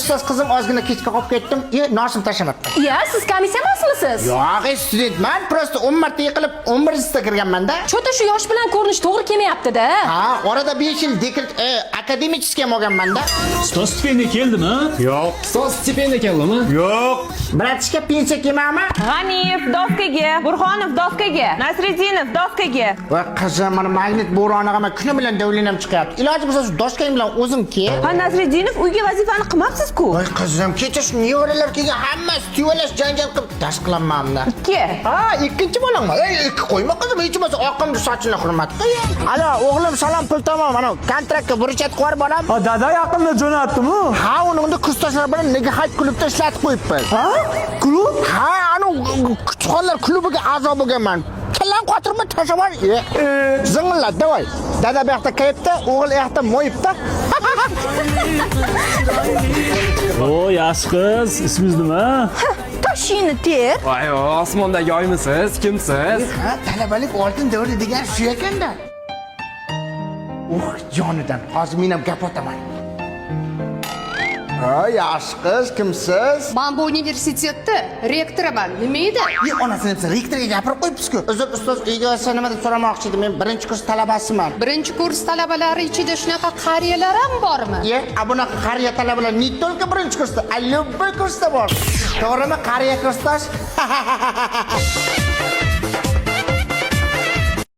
Ustoz qizim, ozgina kechga qolib ketdim. Nosim tashlamabman. Iya, siz komissiya emasmisiz? Yo'q, studentman, просто 10 marta yiqilib 11-sida kirganman-da. Чё-то shu yosh bilan ko'rinish to'g'ri kelmayapti-da. Ha, orada 5 yil dekret академический ham olganman-da. Ustoz, stipendiya keldimi? Yo'q. Ustoz, stipendiya keldimi? Yo'q. Братишка, pensiya kelmami? G'aniyev doskaga, Burxonov doskaga, Nasriddinov doskaga. Voy qizim, mana magnit bo'roniga man kuni bilan давление m chiqyapti. Iloji bo'lsa shu doskang bilan o'zing kel. Ha, Nasriddinov, uyga vazifani qilmabsiz-ku. Voy qizim, kecha shu nevaralar kelgan, hammasi tuvalash janjal qilib dash qilamanmi? Ikki. Ha, ikkinchi bolangmi? Ey, ikki qo'yma qizim, hech bo'lmasa oqimni sochini hurmat qil. Alo, o'g'lim, salom, pul tamom. Mana kontraktga burichat qo'yib bolam. Ha, dada yaqinda jo'natdimi? Ha, uni unda kursdoshlar bilan Nigahayt klubda ishlatib qo'yibmiz. Ha? Klub? Ha, anu kuchxonlar klubiga a'zo bo'lganman. Kallam qotirma, tashlab yubor. Zing'illat, давай. Dada bu yoqda kayfda, o'g'il u yoqda mo'yibda. O, yaxshi qiz, ismingiz nima? Toshini ter. Voy, osmondagi oymisiz? Kimsiz? Ha, talabalik oltin davri degan shu ekanda. Uh, jonidan. Hozir men ham gap otaman. Ha, yaxshi qiz, kimsiz? Man bu universitetda rektoriman. Nima edi? Ye, onasini deb rektorga gapirib qo'yibsiz-ku. Uzr, ustoz, uyga nima deb so'ramoqchi edim. Men birinchi kurs talabasiman. Birinchi kurs talabalari ichida shunaqa qariyalar ham bormi? Ye, a bunaqa qariya talabalar не только birinchi kursda, а любой kursda bor. To'g'rimi, qariya kursdosh?